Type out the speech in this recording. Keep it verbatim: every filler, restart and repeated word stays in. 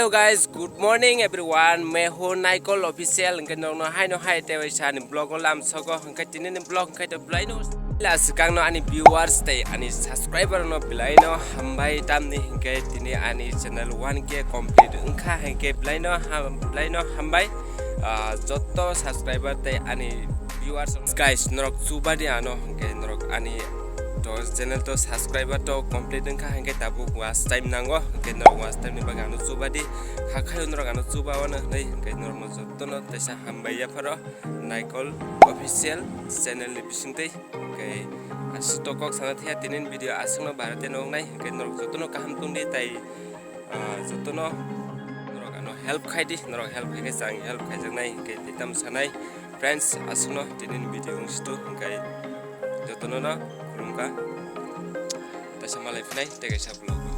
Hello guys, good morning everyone. Me ho Naikol Official, hingke nokno haino hai tei waisa ani vlog o lam sogo, hingke tini ni vlog hingke to belai no. La sikang no ani viewers tei ani subscriber no belai no hambai tamni hingke tini ani channel one K complete wngkha hingke belai no ham-, belai no hambai. Ah, jotto subscriber tei ani viewers guys, norok chubadi ano hingke norok ani to channel to subscriber to complete wngkha hingke tabuk watch time nango hingke norok watch time ni bagwi ano chubadi. Hakhayo norok ano chuba wano hwnwi hingke norokno jottono teisa hambai yapharo Naikol Official channel ni bisingtwi. Hingke aswk to kok sana thaya tini video aswkno bharate no wngnai hingke norok jottono kaham tongdi tei, ah, jottono norok ano help khaidi, norok help khaikhe chang help khaijaknai hingke tei tamo sanai. Friends, aswkno tini ni video wngsitu hingke jottono no khulumkha. Teisa malai phinai tei kaisa vlog.